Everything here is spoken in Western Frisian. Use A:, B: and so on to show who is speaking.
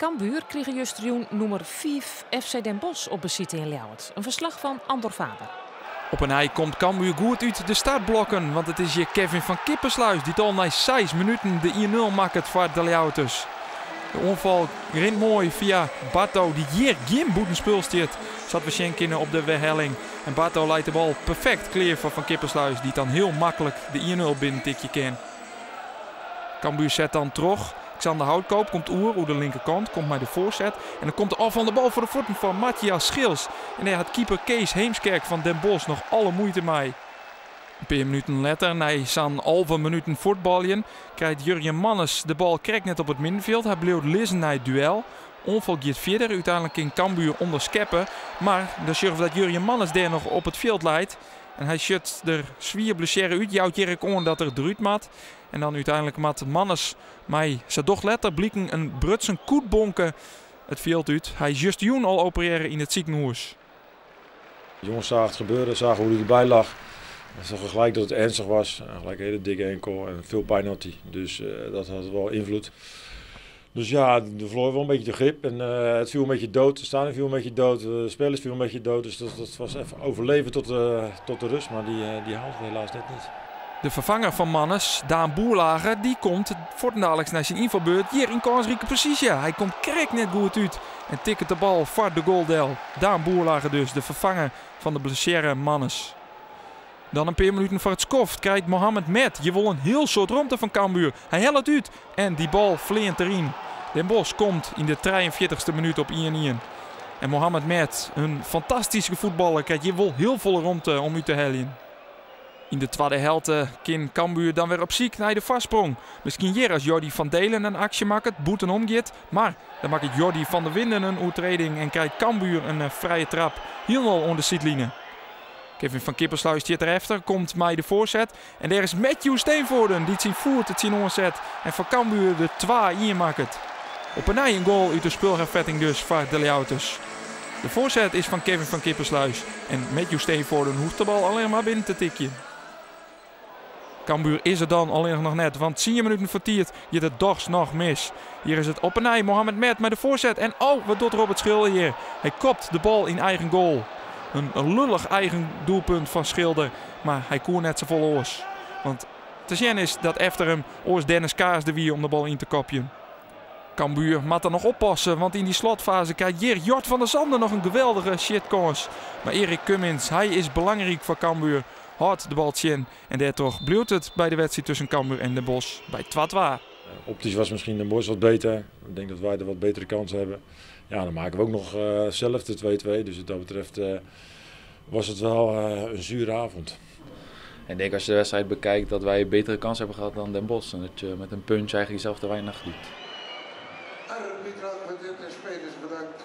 A: Cambuur krige justerjûn nûmer 5 FC Den Bosch op besite yn Ljouwert. In ferslach fan Andor Faber.
B: Op 'e nij komt Cambuur goed út de startblokken, want it is hjir Kevin van Kippersluis dy't al nei 6 minuten de 1-0 makket foar de Ljouwerters. De oanfal rint moai fia Barto, dy't hjir gjin bûtenspul stiet, sa't we sjen kinne op de werhelling. En Barto leit de bal perfekt klear foar Van Kippersluis, dy't dan hiel maklik de 1-0 binnentikje kin. Cambuur set dan troch. Xander Houtkoop komt oer oer de linkerkant, komt mei de foarset. En dan komt de ôffallende bal foar de fuotten fan Matthias Schils. En dêr hat keeper Kees Heemskerk fan Den Bosch noch alle muoite mei. In pear minuten letter, nei sa'n 11 minuten fuotbaljen, krijt Jurjen Mannes de bal krekt net op it middenfjild. Hy bliuwt lizzen nei it duel. Oanfal giet fierder, úteinlik kin Cambuur ûnderskeppe. Mar dan sjogge we dat Jurjen Mannes dêr noch op it fjild leit. En hy sjocht der swier blessearre út, jout hjir ek oan dat er derút moat. En dan úteinlik moat Mannes mei, sa docht letter bliken, in brutsen kûtbonke it fjild út. Hy is justerjûn al operearre yn it sikehûs.
C: De jongens zagen het gebeuren, zagen hoe hij erbij lag. Ze zagen gelijk dat het ernstig was. Gelijk een hele dikke enkel en veel pijn had hij. Dus dat had wel invloed. Dus ja, er verloor wel een beetje de grip en het viel een beetje dood. De stadion viel een beetje dood, de spelers viel een beetje dood. Dus dat was even overleven tot de rust, maar die haalde het helaas net niet.
B: De ferfanger fan Mannes, Daan Boerlage, dy komt fuortendaliks nei syn ynfalbeurt hjir yn kânsrike posysje. Hy komt krekt net goed út en tikket de bal foar de goal del. Daan Boerlage dus, de ferfanger fan de blessearre Mannes. Dan in pear minuten foar it skoft krijt Mohammed Met hjir wol in hiel soad romte fan Cambuur. Hy hellet út en dy bal fleant deryn. Den Bosch komt yn de 43ste minút op 1-1. En Mohammed Met, in fantastyske fuotballer, krijt hjir wol hiel folle romte om út te heljen. Yn de twadde helte kin Cambuur dan wer op syk nei de foarsprong. Miskien hjir as Jordy van Deelen in aksje makket, bûtenom giet. Mar dan makket Jordy van der Winden in oertrêding en krijt Cambuur in frije trap hielendal oan de sydline. Kevin van Kippersluis stiet derefter, komt mei de foarset. En dêr is Matthew Steenvoorden dy't syn foet der tsjinoan set en foar Cambuur de 2-1 makket. Op 'e nij in goal út de spulherfetting dus foar de Ljouwerters. De foarset is fan Kevin van Kippersluis en Matthew Steenvoorden hoecht de bal allinnich mar binnen te tikjen. Cambuur is der dan allinnich noch net, want 10 minuten foar tiid giet it dochs noch mis. Hjir is it op 'e nij Mohammed Met mei de foarset en oh, wat docht Robert Schilder hjir? Hy kopt de bal yn eigen goal. In lullich eigen doelpunt fan Schilder, mar hy koe net safolle oars. Want te sjen is dat efter him oars Dennis Kaas der wie om de bal yn te kopjen. Cambuur moat der noch oppasse, want yn dy slotfaze krijt hjir Jort van der Zande noch in geweldige sjitkâns. Mar Erik Cummins, hy is belangryk foar Cambuur, hâldt de bal tsjin en dêrtroch bliuwt it by de wedstriid tusken Cambuur en Den Bosch by 2-2.
C: Optisch was misschien Den Bosch wat beter. Ik denk dat wij de wat betere kans hebben. Ja, dan maken we ook nog zelf de 2-2. Dus wat dat betreft was het wel een zure avond.
D: En ik denk als je de wedstrijd bekijkt dat wij een betere kans hebben gehad dan Den Bosch. En dat je met een puntje eigenlijk jezelf te weinig doet.
E: Arbitrage de spelers bedankt.